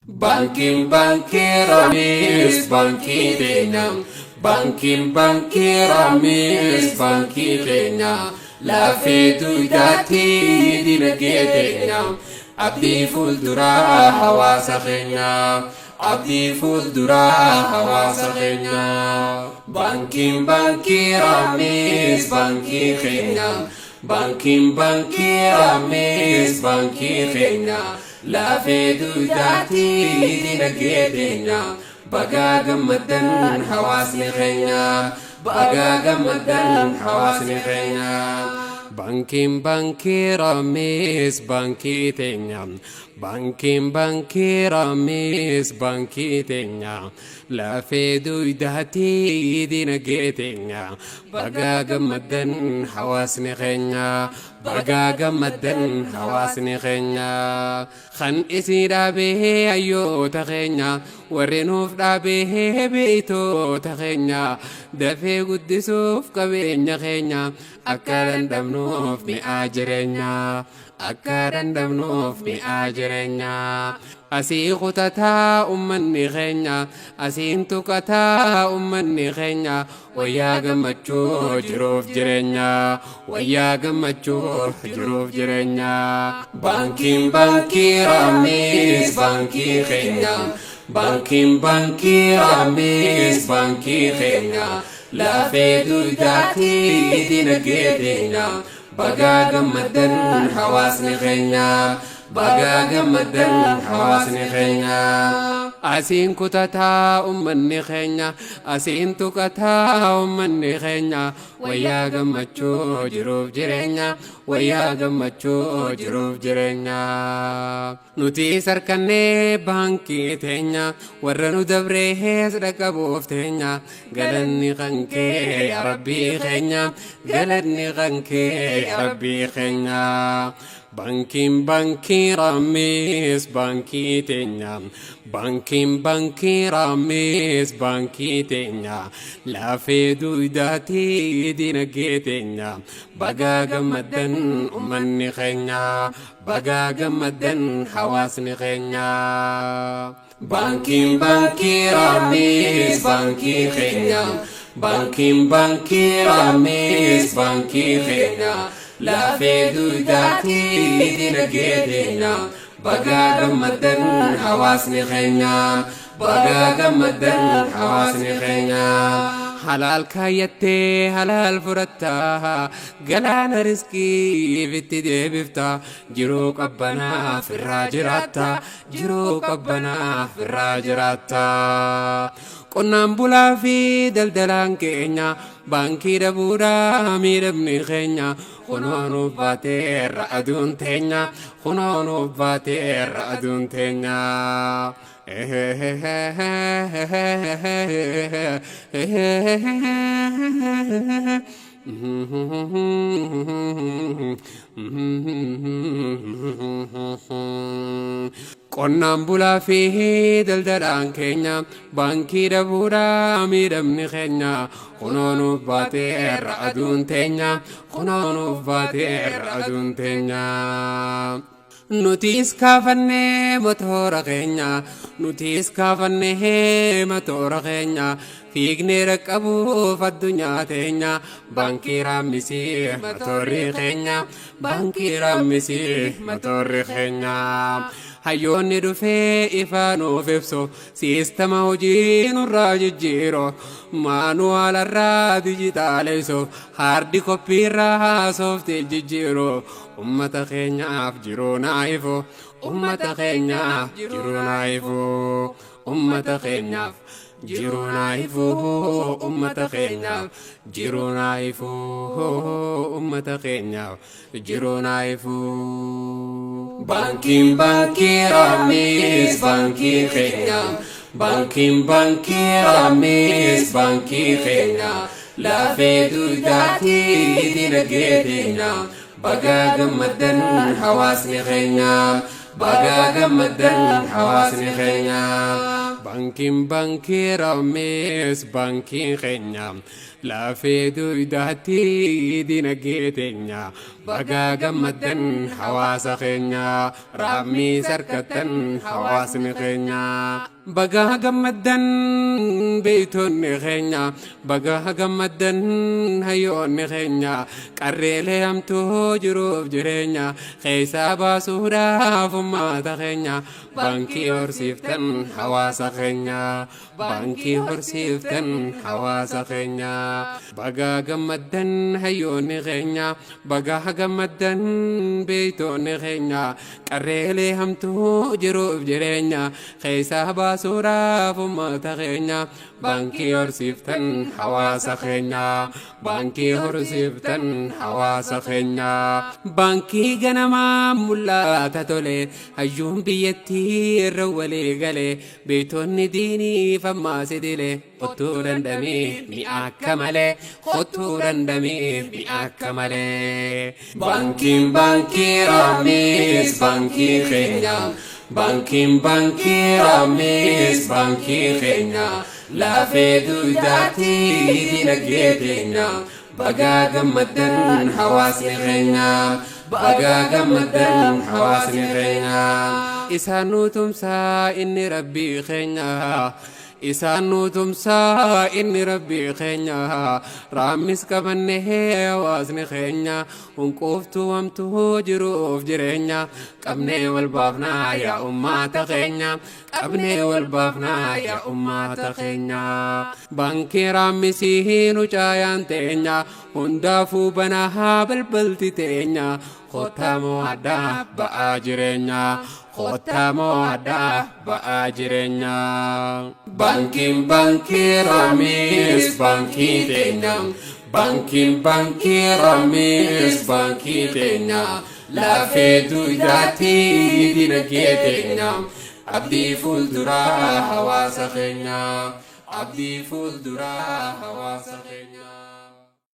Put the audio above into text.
Baankiin baankii Raamis baankii teenya. Baankiin baankii Raamis baankii keenya. Lafee duudhaatti dinagdee teenya. Abdii fuulduraa hawaasa keenya. Abdii fuulduraa hawaasa keenya. Baankiin baankii Raamis baankii keenya. Baankiin baankii Raamis baankii keenya. Lafee duudhaatti dinagdee teenya. Bagaa gammaddan hawaasni keenya. Bagaa gammaddan hawaasni keenya. Baankiin baankii Raamis baankii teenya. Baankiin baankii Raamis baankii teenya. Lafee duudhaatti dinagdee teenya. Bagaa gammaddan hawaasni keenya. Bagaa gammaddan hawaasni keenya. Kan isii dhaabee hayyoota keenya. Warri nuuf dhaabee beeytoota keenya. Dafee guddisuuf qabeenya keenya. Akka dandhabnuuf mi'aa jireenya. Akka dandhabnuuf mi'aa jireenya. Asii kutataa ummanni keenya. Asiin tuqataa ummanni keenya. Wayyaa gammachuu jiruuf jireenya. Wayyaa gammachuu jiruuf jireenya. Baankiin baankii Raamis baankii keenya. Baankiin baankii Raamis baankii keenya. Lafee duudhaatti dinagdee teenya. Bagaa gammaddan hawaasni keenya. Bagaa gammaddan hawaasni keenya. Asiin kutataa ummanni keenya. Asiin tuqataa ummanni keenya. Wayyaa gammachuu jiruuf jireenya. Wayyaa gammachuu jiruuf jireenya. Nuti sarkannee baankii teenya. Warra nu dabrees dhaqqabuuf teenya. Galanni kan kee yaa Rabbii keenya. Galanni kan kee yaa Rabbii keenya. Baankiin baankii Raamis baankii teenya. Baankiin baankii Raamis baankii teenya. Lafee duudhaatti dinagdee teenya. Bagaa gammaddan ummanni keenya. Bagaa gammaddan hawaasni keenya. Baankiin baankii Raamis baankii keenya. Baankiin baankii Raamis baankii keenya. Lafee duudhaatti dinagdee teenya. Bagaa gammaddan hawaasni keenya. Bagaa gammaddan hawaasni keenya. Halaal kaayyattee halaal fudhattaa. Galaana riskii itti deebifta. Jiruu qabbanaaf irraa jiraatta. Jiruu qabbanaaf irraa jiraatta. Qonnaan bulaa fi daldalaan keenya baankii dhabuudhaa miidhamni keenya kunoo nuuf baateerra aduun teenya kunoo nuuf baateerra aduun teenya. Qonnaan bulaa fi daldalaan keenya baankii dhabuudhaa miidhamni keenya kunoo nuuf baateerra aduun teenya kunoo nuuf baateerra aduun teenya. Nutis kaafannee motora keenya nutis kaafannee motora keenya fiignee dhaqqabuuf addunyaa teenya baankii Raammisii motorri keenya baankii Raammisii motorri keenya. Hayyoonni dhufee ifa nuuf ibsu siistama hojii nurraa jijjiiru maanuwaalarraa dijitaalessu haardi koppiirraa sooftii jijjiiru ummata keenyaaf jiruu naa ifu ummata keenyaaf jiruu naa ifu ummata keenyaaf jiruu naa ifu ummata keenyaaf jiruu naa ifu ummata keenyaaf jiruu naa ifu. Baankiin baankii Raamis baankii keenya. Baankiin baankii Raamis baankii keenya. Lafee duudhaatti dinagdee teenya. Bagaa gammaddan hawaasni keenya. Bagaa gammaddan hawaasni keenya. Baankiin baankii Raamis baankii keenya. Lafee duudhaatti dinagdee teenya. Bagaa gammaddan hawaasa keenya, Raammis harkattan hawaasni keenya. Bagaa gammaddan beeytonni keenya, bagaa gammaddan hayyoonni keenya, qarreelee hamtuu jiruuf jireenya keessaa baasuudhaaf ummata keenya. Baankii horsiiftan hawaasa keenya, baankii horsiiftan hawaasa keenya. Bagaa gammaddan hayyoonni keenya, bagaa gammaddan beeytonni keenya, qarreelee hamtuu jiruuf jireenya keessaa baasuudhaaf ummata keenya. Baankii horsiiftan hawaasa keenya, baankii horsiiftan hawaasa keenya. Baankii ganamaa mul'ata tole, hayyuun biyyattii irra walii gale, beeytonni diinii ammaas idile. Kottuu dandamee mi'a akka malee, kottuu dandamee mi'a akka malee. Baankiin baankii Raammis baankii keenya, baankiin baankii Raammis baankii keenya. Lafee duudaatii dinagdee teenya, bagaa gammaddan hawaasni keenya, bagaa gammaddan hawaasni keenya. Isaan nu tumsaa inni rabbii keenya, isaan nu tumsaa inni rabbii keenya. Raammis qabannee hawaasni keenya, hunquuftuu hamtuu jiruuf jireenya qabnee wal baafnaa yaa ummata keenya, qabnee wal baafnaa yaa ummata keenya. Baankii Raammisii nu caayaan teenya, hundaafuu banaa balbalti teenya. Kottaa mo'adhaa ba'aa jireenya, kottaa mo'adhaa ba'aa jireenya. Baankiin baankii Raammis baankii teenya, baankiin baankii Raammis baankii teenya. Lafee duudaatii dinagdee teenya, abdii fuulduraa hawaasa keenya, abdii fuulduraa hawaasa keenya.